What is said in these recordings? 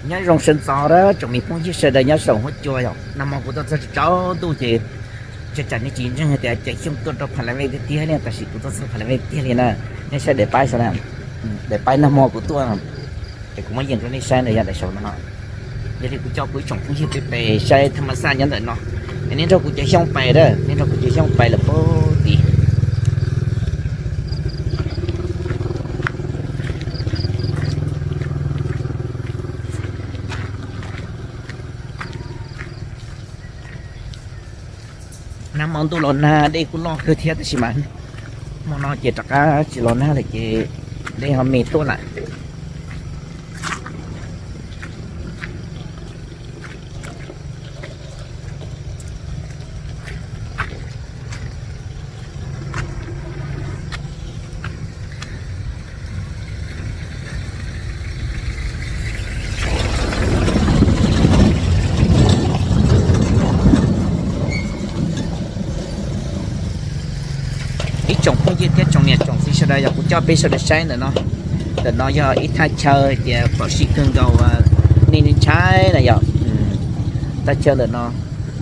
Nyob zoo sawv ntxov tsoom me phooj ywg sawv daws nyob saum huab cua yom. Nag hmo kuv tuaj txog tsaus ntuj ces tsam nej tsis ntseeg hais tias Caiv Xyooj tuaj rau Pha La Vej tiag tiag li, tab sis kuv tuaj txog Pha La Vej tiag li na. Nej saib daim paib saum na, daim paib nag hmo kuv tuaj, es kuv muab yees rau nej saib ntawm yog daim saum no. Yog li kuv coj kuv ib tsoom phooj ywg peb pem saib thaj ma xaj nyob ntawm no, es nej nrog kuv Caiv Xyooj pais a, nej nrog kuv Caiv Xyooj pais lawm pem tid. Nag hmo ntuj los nag, dej kuj loj kawg thiab, tab sis mas hmo no ces rov qab tsis los nag lawm ces dej ho me tuaj lawm. Ib tsoom phooj ywg thiab tsoom niam tsoom txiv sawv daws, yog kuv coj peb sawv daws saib ntawm no, ntawm no yog ib thaj chaw tias phom sij kawg nkaus, nej ntshai na yog thaj chaw ntawm no,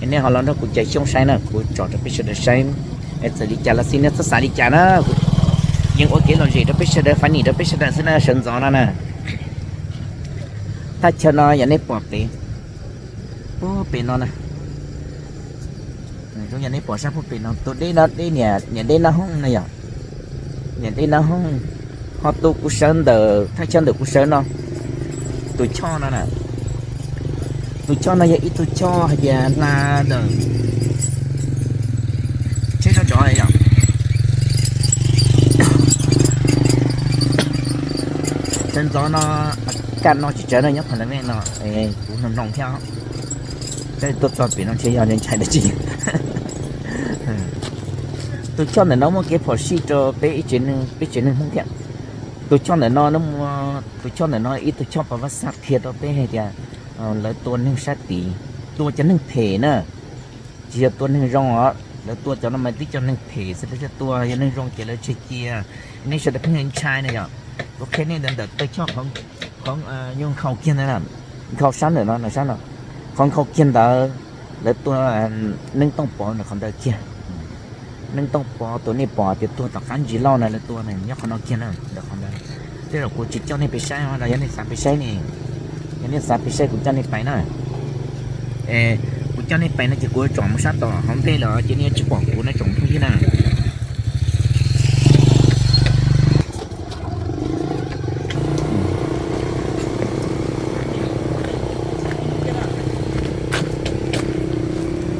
nej ho los nrog kuv Caiv Xyooj saib na, kuv tso rau peb sawv daws saib. Txawm li cas los xij nej txhob xav li cas na, yeej ua kev lom zem rau peb sawv daws, fais nim rau peb sawv daws xwb na, sawv ntxov no na. Thaj chaw no yog nej pom pem, pem no na, yog nej pom sab pem no tus deb no, deb niam, niam deb Nab Hoob na yog, niam deb Nab Hoob, ho tus kuv sawv ntawm thaj chaw ntawm kuv sawv no, tus choj no na, tus choj no yog ib tug choj hais tias hla ntawm tsheb sab nrov yom. Sawv ntxov no, kaj no tsis tsawg no nyob Pha La Vej no, kuv mloog mloog thiab. Tuaj txog pem no ntshe yog ntshai dab tsi. Tus choj ntawm no muaj kev phom sij rau peb, peb tsev neeg Hmoob thiab. Tus choj ntawm no, tus choj ntawm no ib tug choj pas vaj xaj qhia rau peb hais tias lawv tua neeg sab tid, tua cov neeg phem na, tsis yog tua neeg zoo os. Lawv tua cov no mas twb cov neeg phem xwb, lawv thiaj tua, yog neeg zoo ces lawv tseg cia. Nej sawv daws pheej ntshai na yom. Kuv qhia nej ntawm ntawm tawg choj qhov nyuag nkhaus kiag ntawd, nkhaus sab ntawm no, sab no, qhov nkhaus kiag ntawd, lawv tua Neej Tooj Pov ntawm qhov ntawd kiag. Neej Tooj Pov tus nej pom tias tuag tom qab ntsis loj na, lawv tua nyob qhov no kiag na, ntawm qhov ntawd. Tej zaum kuv tsis coj nej pais saib los yog nej xav pais saib ne, yog nej xav pais saib kuv coj nej pais na. Kuv coj nej pais no ces kuv tsom mus sab tom hauv ntej lawm ces nej yuav tsis pom kuv no tsoom phooj ywg na.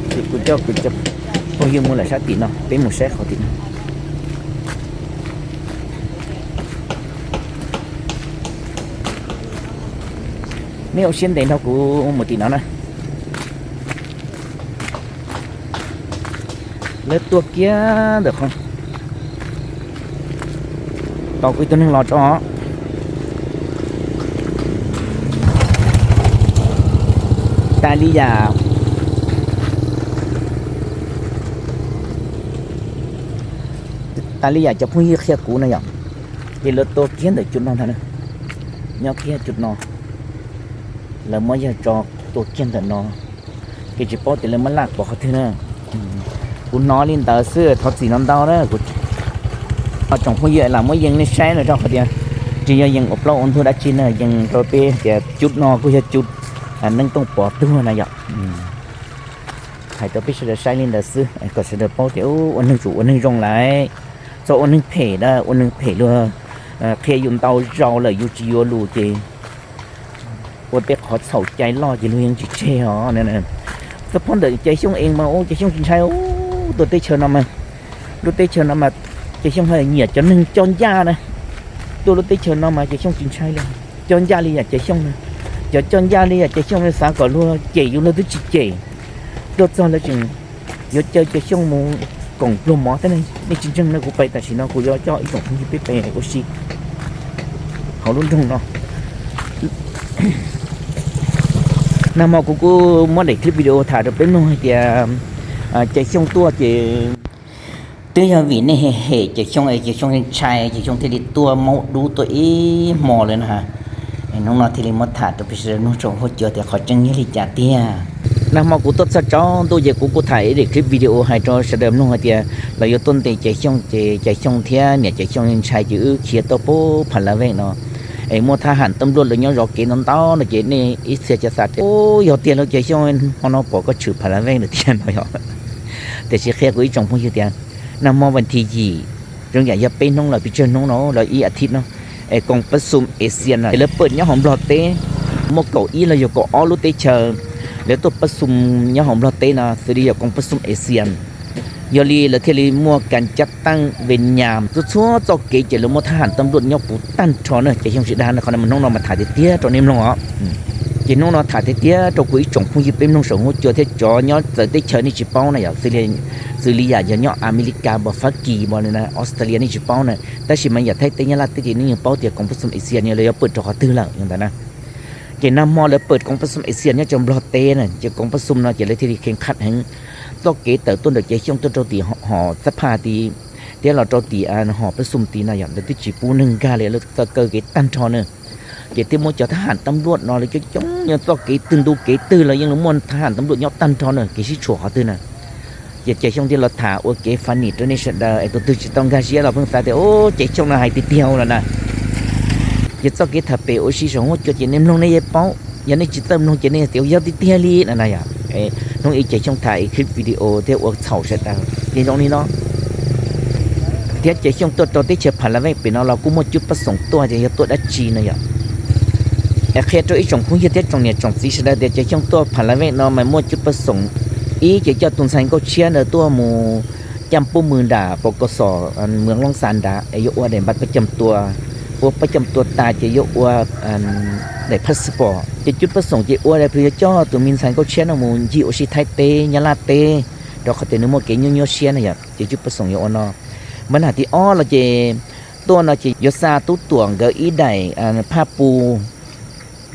Ces kuv coj kuv cov phooj ywg mus lawm sab tim no, peb mus saib qhov tim no. Nej ua siab ntev nrog kuv mus tim no na. Lawv tua kiag ntawm qhov, tos kuv ib tug neeg los tso. Tas li yam, tas li yam cov phooj ywg qhia kuv no yom, ces lawv tua kiag ntawm cov no ntag na, nyob kiag cov no, lawv muab yawg tso tua kiag ntawm no. Ces tsis paub tias lawv muab laj pov qhov twg na. Kuv hnov li ntawd xwb, thov txim ntau ntau na. Kuv tsoom phooj ywg lam muab yees nej saib no rau qhov tias tsis yog yees ua plaub ua ntug dab tsi na, yees rau peb tias cov no kuj yog cov Neej Tooj Pov tuag na yom. Hais rau peb sawv daws saib li ntawd xwb kom sawv daws paub tias ua neeg tsum ua neeg zoo lawm, txhob ua neeg phem na, ua neeg phem luag qhia yus ntau zaus lawm yus tsis yuav lus ces ua tej qhov txhaum cai loj ces luag yeej tsis tseg os. Txog phob ntawm Caiv Xyooj ees mas ua Caiv Xyooj tsis ntshai. Tuaj teb chaws no mas, lub teb chaws no mas Caiv Xyooj nyiam cov neeg coj ncaj na. Tuaj lub teb chaws no mas Caiv Xyooj tsis ntshai li. Coj ncaj li yam Caiv Xyooj na, cov coj ncaj li yam Caiv Xyooj xav kom luag cem yus luag twb tsis cem. Tuaj txog lawv tseem yuav caw Caiv Xyooj mus koom pluag mov thiab. Nej tsis ntseeg no kuv pais tam sim no kuv yuav coj ib tsoom phooj ywg peb pais ua si hauv lub nroog no. Nag hmo kuv kuj muab daim clip video tham rau peb mloog hais tias Caiv Xyooj tuaj ces twb yog vim nej hem Caiv Xyooj es Caiv Xyooj ntshai, Caiv Xyooj thiaj li tuaj maub dub tuaj ib hmo lawm na. Hnub no thiaj li muab tham rau peb sawv daws mloog tsoom huab cua tias qhov tseeb yog li cas tiag. Nag hmo kuv tuaj txog tsaus ntuj ces kuv kuj tham ib daim clip video hais rau sawv daws mloog hais tias lawv yuav tuaj ntes Caiv Xyooj ces Caiv Xyooj thiab niam Caiv Xyooj ntshai ces wb khiav tuaj puag Pha La Vej no. Es muaj thab ham tab npluaj lawv nyob zov kev ntau ntau no ces nej ib txhia cov xav tias, u, yog tiag lawm Caiv Xyooj, hmo no pom koj tshwm Pha La Vej lawm tiag no yog. Tiam sis qhia kuv ib tsoom phooj ywg tias nag hmo vas thiv yim, zoo yam yog peb hnub lawm, pes tsawg hnub no lawm, ib as thiv no, es koom pab xum Asian no ces lawv pawm nyob hauv Nplog teb. Muaj kaum ib los yog kaum ob lub teb chaws lawv tuaj pab xum nyob hauv Nplog teb no xws li yog koom pab xum Asian. Yog li lawv thiaj li muaj kas cab teej Ves Nyas txhua txhua txoj kev ces lawv muaj thab ham tab npluaj nyob puv tag nrho na. Caiv Xyooj tsis dag no, qhov no hnub no mas tham tiag tiag rau nej mloog os. Ces hnub no tham tiag tiag rau kuv ib tsoom phooj ywg peb mloog saum huab cua thiab cov nyob txawv teb chaws nej tsis paub na yom, xws li yam yog nyob Amelikas, Fab Kis, Australia nej tsis paub na, tab sis mas yam Thaib teb, Nyab Laj teb ces nej yeej paub tias koom pab xum Asian no lawv yuav pawm rau qhov twg lawm yog ntawd na. Ces nag hmo lawv pawm koom pab xum Asian nyob rau Nplog teb na, ces koom pab xum no ces lawv thiaj li kheev qhaj heev txoj kev tawm tuaj ntawm Caiv Xyooj tuaj rau tim hom xab phaj tid thiab los rau tim hom pab xum tid no yom, lawv twb tsis pub neeg nkag li, lawv txawj kaw kev tag nrho na. Ces thiaj muaj cov thab ham tab npluaj no lawv coob coob, yog txoj kev twg ntu kev twg los yeej muaj thab ham tab npluaj nyob tag nrho na, kev sib tshuam qhov twg na. Ces Caiv Xyooj thiaj los tham ua kev funny rau nej sawv daws es tus twg tsis tau nkag siab los pheej xav tias, u, Caiv Xyooj no hais tiag tiag no na. Ces txoj kev tham pem ua si saum huab cua ces nej mloog nej yeej paub, yog nej tsis txawj mloog ces nej tias yog tiag tiag li no na yom. Hnub ib Caiv Xyooj tham ib clip video thiab ua txhaum sawv daws ces zoo li no. Thiab Caiv Xyooj tuaj rau teb chaws Pha La Vej pem no los kuj muaj cub pab xoom tuaj ces yog tuaj dab tsi no yom. Es qhia rau ib tsoom phooj ywg thiab tsoom niam tsoom txiv sawv daws tias Caiv Xyooj tuaj Pha La Vej no mas muaj cub pab xoom. Ib ces coj tus ntxhais nkauj tshiab ntawd tuaj mus caj pub mws nram pos kos xom Mws Looj Xas nrad es yuav ua daim npab pab cam tua, ua pab cam tua tas ces yuav ua daim passport. Ces cub pab xoom ces ua daim pw yuav coj tus me ntxhais nkauj tshiab no mus ncig ua si Thaib teb, Nyab Laj teb, rau qhov tias nws muaj kev nyuaj nyuaj siab na yom, ces cub pab xoom yuav ua no. Npab nas thib ob los ces tuaj no ces yuav xa Tub Tuam nkawd ib daim phaj pu,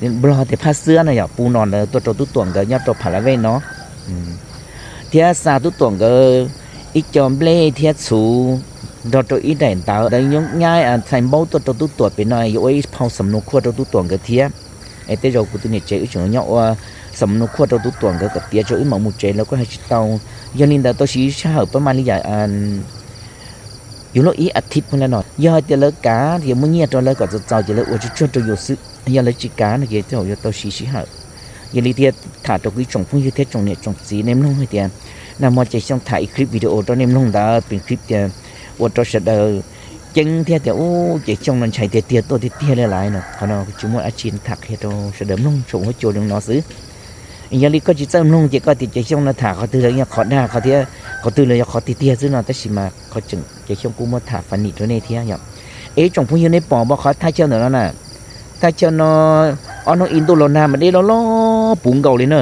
Nplog tias phaj xwab no yom, pu no ntawd tuaj rau Tub Tuam nkawd nyob rau Pha La Vej no. Thiab xa Tub Tuam nkawd ib co nplej thiab txhuv nrog rau ib daim ntawv ntawd nyob nyab ntxhais npaub tuaj rau Tub Tuam pem no yuav ua ib phau xam nus khuaj rau Tub Tuam nkawd thiab. Es tej zaum kuv tus niam tsev wb tseem nyob ua xam nus khuaj rau Tub Tuam nkawd kom tiav rau wb mam mus tsev lawv kuj hais tsis tau. Yog li ntawd tau siv sij hawm pab mam li yam yus lub ib as thiv pheej la no, yog hais tias lawv kav ces muab nyiaj rau lawv kom txaus txaus ces lawv ua tsuag tsuag rau yus xwb, yog lawv tsis kav no ces tej zaum yuav tau siv sij hawm. Yog li thiaj tham rau kuv ib tsoom phooj ywg thiab tsoom niam tsoom txiv nej mloog hais tias nag hmo Caiv Xyooj tham ib clip video rau nej mloog ntawd pem clip tias ua rau sawv daws ceeb thiab tias ub Caiv Xyooj no ntshai tiag tiag tuaj tiag tiag li lawm no, qhov no tsis muaj dab tsi, tham qhia rau sawv daws mloog saum huab cua li no xwb. Yog li koj tsis txawj mloog ces koj tias Caiv Xyooj no tham qhov twg los yog qhov dag qhov thiab, qhov twg los yog qhov tiag tiag xwb no, tab sis mas qhov tseem Caiv Xyooj kuj muab tham funny rau nej thiab yom. Es ib tsoom phooj ywg nej pom npaum qhov thaj chaw ntawm no na, thaj chaw no ob hnub ib ntuj los nag mas dej loj loj puv nkaus li na,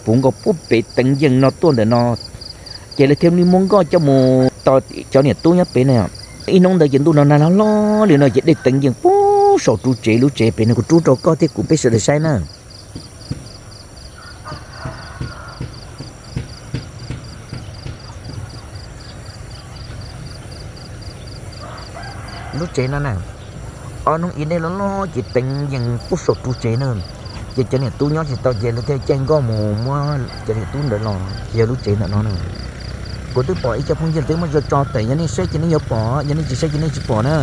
puv nkaus puag pem teev yees no tuaj ntawm no. Ces lawv thiaj li muab nkoj coj mus tos cov niam tub nyob pem na. Ib hnub ntawd ces ntuj los nag loj loj li no ces dej teev yees puag saum ru tsev, lub tsev pem no kuv rub rau koj thiab kuv peb sawv daws saib na. Lub tsev no na, ob hnub ib dej loj loj ces teev yees puag saum ru tsev na. Ces cov niam tub nyob tsis tau ces lawv thiaj caij nkoj mus muab cov niam tub ntawd los, ces yog lub tsev ntawm no na. Kuv twb pom ib co phooj ywg twb muab tso tso tawm, yog nej saib ces nej yuav pom, yog nej tsis saib ces nej tsis pom na.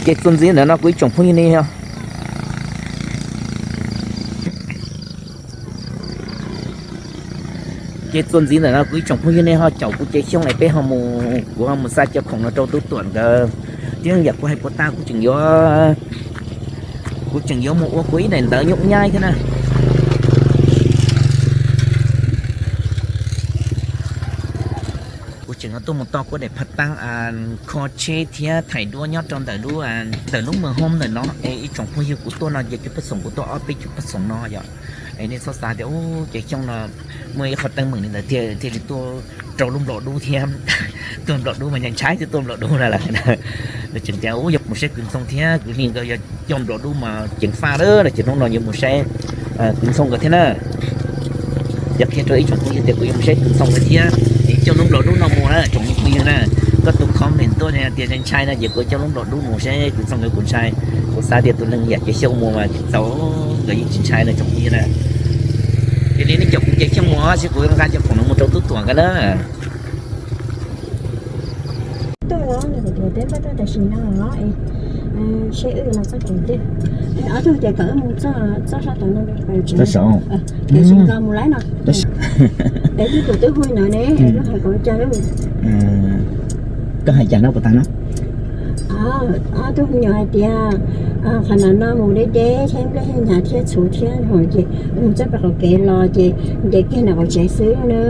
Ces txuas ntxiv ntawm no kuv ib tsoom phooj ywg nej, ces txuas ntxiv ntawm no kuv ib tsoom phooj ywg nej ho caum kuv Caiv Xyooj es peb ho mus, kuv ho mus xa cov khoom no rau Tub Tuam nkawd. Thiab yam kuv hais puas tas, kuv tseem yuav, kuv tseem yuav mus ua kuv ib daim ntawv nyuj nyaib thiab na. Kuv tseem yuav tuaj mus tos kuv daim phav taab kho tsheb thiab thaij duab nyob rau ntawm lub, ntawm lub mws hoob ntawm no es ib tsoom phooj ywg, kuv tuaj no ces cov pab xoom kuv tuaj ob peb cov pab xoom no yom. Es nej txhob xav tias ub Caiv Xyooj no muaj ib qho teeb meem li ntawd thiaj li tuaj rau lub nplua dub thiab. Tuaj nplua dub mas ntshai ntshai twb tuaj nplua dub na lawm. Lawv tseem tias ub yog mus saib Kwv Ntxhoo thiab Kwv Hli nkawd yog coj nplua dub mas ceev faj lawm no, ces hnub no yuav mus saib Kwv Ntxhoo nkawd thiab na. Yog qhia rau ib tsoom phooj ywg tias kuv yuav mus saib Kwv Txoos no thiab, coj lub nplua dub no mus na tsoom phooj ywg na. Koj tus comment tuaj tias ntshai ntshai no ces kuv coj lub nplua dub mus saib Kwv Txoos, kuv ntshai. Kuv xav tias tus neeg yam Cev Xyooj mus mas txaus, nkawd yeej tsis ntshai no tsoom phooj ywg na. Yog li nej caum kuv Cev Xyooj mus seb kuv nqa cov khoom no mus rau Tub Tuam nkawd na. Tuaj los nws tias peb pab tuaj tam sim no los seb wb los txoj kev twg. Ob tug tias kom wb mus txoj sab tod no, txoj saud, kev tsis nkaus mus lawm no. Es twb tus twb hu no ne, koj hais kom cas lawm? Koj hais cas no puas tag no? Ob tug me nyuam hais tias qhov no no mus deb deb thiab nplej thiab hnyav thiab txhuv thiab no ces mus txoj pem qaum kev los ces nce kiag ntawm qaum tsev xwb na.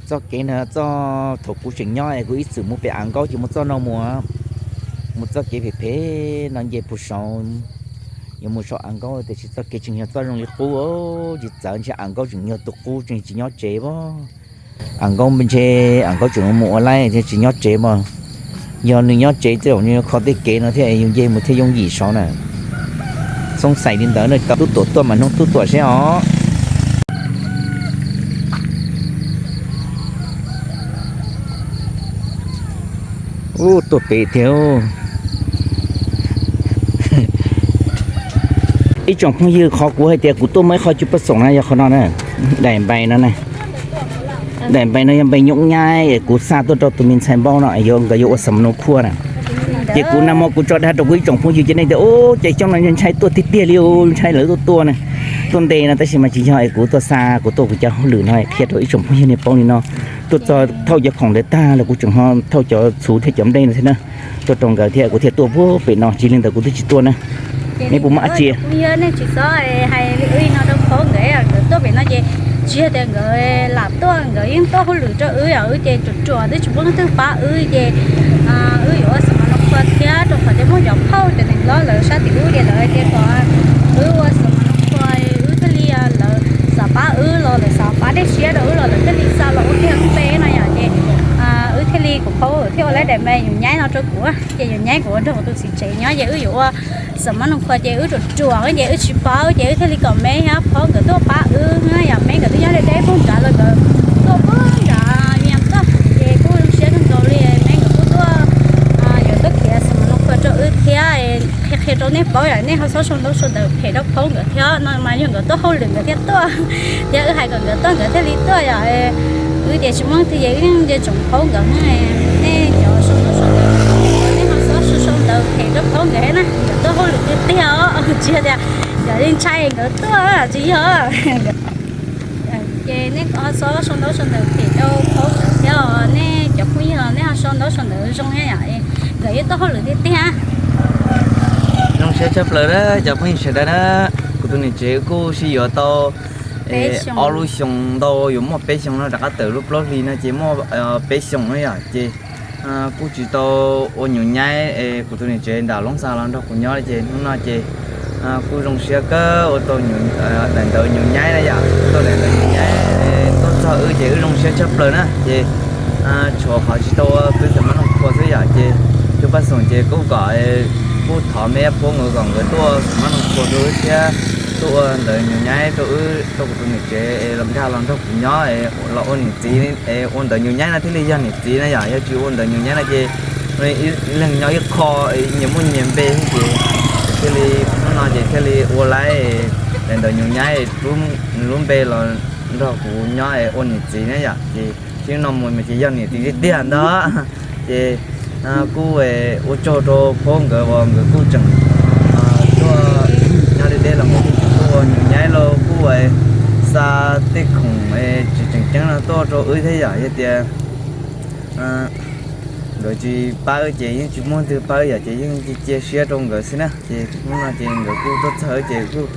Txoj kev no txoj thaum kuv tseem nyob es kuv ib txwm mus pem Av Nkaub ces mus txoj no mus, mus txoj kev phem phem no nce puag saud, yuav mus saum Av Nkaub tiam sis txoj kev tseem yog txoj zoo li qub, tsis txawv ntshe Av Nkaub tseem yog tus qub tseem tsis nyob tsev as. Av Nkaub ntshe Av Nkaub tseem mus ua laib thiab tsis nyob tsev mas. Yog nws nyob tsev tej zaum nws kho tej kev no thiab yus nce mus thiaj yooj yim saud na. Xoob xais li ntawd na, Tub Tuam tuaj mas hnub Tub Tuam seb os. Ub, tuaj pem tiag. Ib tsoom phooj ywg, qhov kuv hais tias kuv tuaj muaj ib qho cua paj xoom na yog qhov no na, daim npai no na. Daim npai no yog npai nyuj nyaib es kuv xa tuaj rau tus me ntxhais Npauj no es nkawd yuav ua xam mas nus khua na. Ces kuv nag hmo kuv tso dag rau kuv ib tsoom phooj ywg ces nej tias ub, Cev Xyooj no ntshai tuaj tiag tiag li, ntshai lawv tuaj tuaj na, tuaj nte no, tab sis mas tsis yog es kuv tuaj xa, kuv tuaj kuv cov hauj lwm no qhia rau ib tsoom phooj ywg nej paub li no. Tuaj txog thauj cov khoom ntawd tag los kuv tseem ho thauj cov txhuv thiab cov nplej no thiab na, tuaj rau nkawd thiab kuv thiaj tuaj puag pem no, tsis li ntawd kuv twb tsis tuaj na. Nej puas muaj dab tsi? Nej tsis txhob hais li no rau phauj nkawd, nkawd tuaj pem no ces tsis yog tias nkawd lam tuaj, nkawd yeej tuaj hauj lwm rau wb os, wb ces ruam ruam twb tsis muaj leej twg pab wb ces wb yuav ua xam mas nus khua thiab rau qhov tias muaj cov phauj cov neeg hlob lawv sab tim ub ces lawv hais tias kom wb ua xam mas nus khua, wb thiaj li, lawv xav pab wb los lawv xav pab dej siab rau wb los lawv thiaj li xa los ua kiag lub npe no yom. Ces wb thiaj li, kuv phauj thiaj ua lawv daim npe Yus Nyaib no rau kuv, ces Yus Nyaib kuv ua nrog kuv tus txiv tsev nyob ces wb yuav ua xam mas nus khua ces wb ruam ruam ces wb tsis paub ces wb thiaj li kom Meb thiab phauj nkawd tuaj pab wb na yom. Meb nkawd twb nyob deb deb puag nrad los nkawd tuaj puag nrad Vias Nkaj ces kuj zoo siab kawg nkaus li, Meb nkawd kuj tuaj, yuav tuaj khiav xam mas nus khua rau wb thiab. Qhia qhia rau nej paub yom, nej ho txhob sau ntaub sau ntawv phem rau phauj nkawd thiab no mas yog nkawd tuaj hauj lwm nkawd thiaj tuaj, thiab wb hais kom nkawd tuaj nkawd thiaj li tuaj yom. Wb ces tsis muaj leej twg ces wb yeej nce tsoom phauj nkawd, nej cov sau ntaub sau ntawv, nej ho txhob sau sau ntawv phem rau phauj nkawd thiab na, nkawd tuaj hauj lwm tiag tiag os, tsis yog tias yog li ntshai nkawd tuaj tsis yog. Ces nej ho txhob sau ntaub sau ntawv phem rau phauj nkawd thiab os, nej cov phooj ywg los nej ho sau ntaub sau ntawv zoo thiab yom, nkawd yeej tuaj hauj lwm tiag tiag. Zoo siab tshaj plaws na cov phooj ywg sawv daws na, kuv tus niam tsev kuj sib yuav tau ob lub xyoo ntau, yuav muaj peb xyoo no rov qab tawm lub plaub hlis no ces muaj peb xyoos na yom, ces kuj tsis tau ua nyuam nyaib es kuv tus niam tsev nram Loob Xa los nrog kuv nyob li ces hnub no ces kuj zoo siab kawg ua tau daim ntawv nyuam nyaib na yom, ua tau daim ntawv nyuam nyaib tuaj txog wb ces wb zoo siab tshaj plaws na. Ces tshuav qhov tsis tau ua peb xam mas nus khua xwb yom, ces cua paj xoom ces kuj kom, kuj thov Meb Phab nkawd kom nkawd tuaj xam mas nus khua rau wb thiab tuaj ua ntawv nyuam nyaib rau wb, rau kuv tus niam tsev es los nkag los nrog kuv nyob es los ua niam txiv es ua ntawv nyuam nyaib no thiaj li yog niam txiv na yom. Yog tsis ua ntawv nyuam nyaib no ces ib leeg nyob ib qho, nyias muaj nyias npe ces thiaj li, hnub no ces thiaj li ua laib daim ntawv nyuam nyaib rub nws lub npe los nrog kuv nyob es ua niam txiv na yom. Ces txij no mus mas ces yog niam txiv tiag tiag ntag. Ces kuj ua tsaug rau Phab nkawd uas nkawd kuj tseem tuaj nyob deb deb los nkawd kuj tseem tuaj ua nyuam nyaib los kuj xa tej khoom tsis tseem ceeb no tuaj rau wb thiab yom. Yog tias nkawd tsis pab wb ces yeej tsis muaj leej twg pab wb yom, ces yeej cia siab rau nkawd xwb na. Ces hnub no ces nkawd kuj tuaj txog wb ces kuj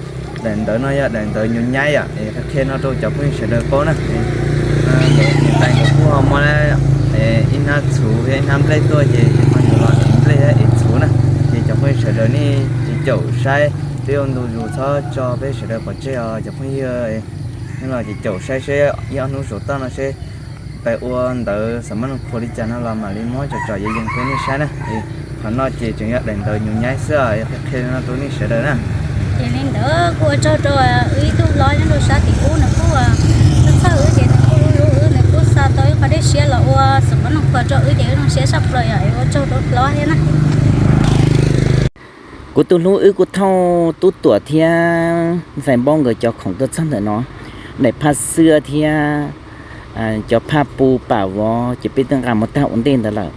daim ntawv no yog daim ntawv nyuam nyaib yom, es qhia no rau cov phooj ywg sawv daws paub na. Nkawd niam tais nkawd kuj ho muab ib hnab txhuv thiab ib hnab nplej tuaj ces ho yuav los ev nplej thiab ev txhuv na. Ces cov phooj ywg sawv daws nej ces caum saib, peb ua ntu zus txhob tso peb sawv daws pov tseg os cov phooj ywg. Nej los ces caum saib seb ib ob hnub saum toj no seb peb ua ntawv xam mas nus khua li cas no los mam li muab tsom tsom yees yees rau nej saib na. Qhov no ces tseem yog daim ntawv nyuam nyaib xwb, qhia no rau nej sawv daws na. Ces li ntawd kuj ua tsaug rau Nyob rau sab tim ub nws kuj txhawj txhawj wb ces nws kuj hlub hlub wb, nws kuj xa tau ib qho dej siab los ua xov pab noog khuas rau wb ces wb zoo siab tshaj plaws yom, ua tsaug rau hlob thiab na. Kuv tus hlub wb kuj thauj Tub Tuam thiab Ntxhais Npaub nkawd cov khoom tuaj txog ntawm no, daim phaj xwab thiab cov phaj pu pam vov ces peb twb nqa mus tag ua ntej ntawd lawm.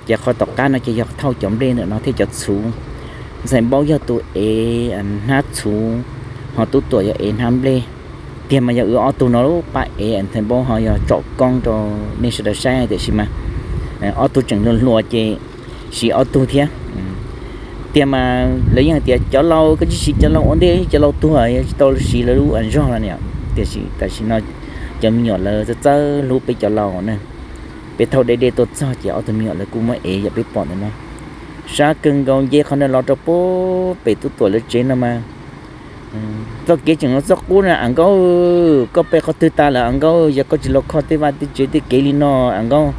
Ces qhov tom qab no ces yog thauj cov nplej ntawm no thiab cov txhuv. Ntxhais Npaub yog tus ev hnab txhuv, ho Tub Tuam yog ev hnab nplej. Tiag mas yog wb ob tug no pab ev, Ntxhais Npaub ho yog tsom koob rau nej sawv daws saib, tiam sis mas ob tug tseem hluas hluas ces siv ob tug thiab. Tiag mas lawv yeej hais tias cov laus koj tsis siv cov laus ua ntej, cov laus tuag tsis tau siv lawv lub zog los na. Tiam sis tam sim no cov me nyuam lawv txawj txawj hlub peb cov laus na. Peb thauj deb deb tuaj txog ces ob tug me nyuam lawv kuj muab ev yam peb pom ntawm no. Sab kawg nkaus, nce qhov ntawd los rau pem Tub Tuam lawv tsev no mas txoj kev tseem los txoj qub na. Am Nkaub, koj pe qhov twg tas lawm Am Nkaub? Yog koj tsis los kho tej vaj tej tsev tej kev li no Am Nkaub.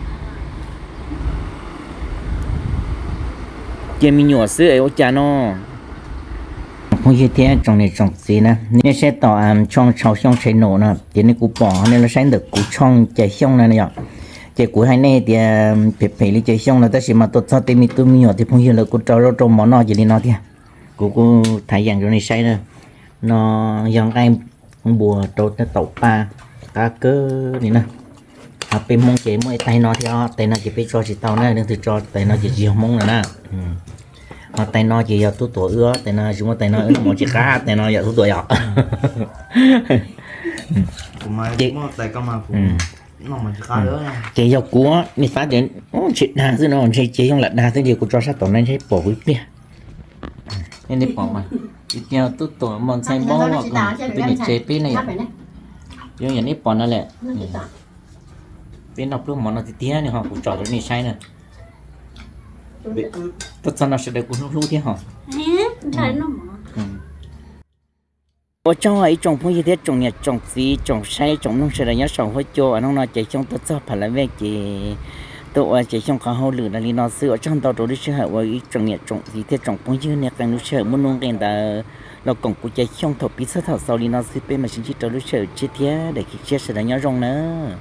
Cia me nyuam xwb es ua cas no? Phooj ywg thiab tsoom niam tsoom txiv na, nej saib tom tshooj Tshau Xyooj Tshai Num no ces nej kuj pom, nej los saib ntawm kuv tshooj Cais Xyooj na yom. Ces kuv hais nej tias phem phem li Cais Xyooj no, tab sis mas tuaj txog tej me tub me nyuam tej phooj ywg lawv kuj rau zaub rau mov noj ces li no tiag. Kuv kuj thav yeem rau nej saib na. No yog nqaij npua rau taum pa, qab kawg li na. Ho peb Hmoob ces muaj ib tais no thiab, tais no ces peb tso tsis tau na, leej twg tso tais no ces tsis yog Hmoob lawm na. Ho tais no ces yog Tub Tuam wb, tais no tsis muaj, tais no wb noj mov tsis qab, tais no yog Tub Tuam yom. Ces yog kuv, nej xav tias ntshe dag xwb no, ntshe Cais Xyooj lam dag xwb ces kuv tso sab tom no ntshe pom kuv ib pliag. Nej pom mas, Tub Tuam, Ntxhais Npaub, peb niam tsev peb ne yom. Zoo yam nej pom no lawm. Peb noj pluag mov no tiag tiag ne ho, kuv tso rau nej saib na. Tuaj txog no sawv daws kuj hlub hlub thiab ho. Ua tsaug ib tsoom phooj ywg thiab tsoom niam tsoom txiv tsoom saib tsoom mloog sawv daws nyob saum huab cua. Hnub no Cais Xyooj tuaj txog Pham Las Vej ces tuaj ua Cais Xyooj qhov hauj lwm no li no xwb. Ua tsaug ntau rau lub sij hawm uas ib tsoom niam tsoom txiv thiab tsoom phooj ywg nej qee lub sij hawm muaj nuj nqis ntawd los koom kuv Cais Xyooj thaum piv txhawb thaum xaus li no xwb. Peb mam sib ntsib rau lub sij hawm tshiab thiab daim khiv tshiab, sawv daws nyob zoo nawb.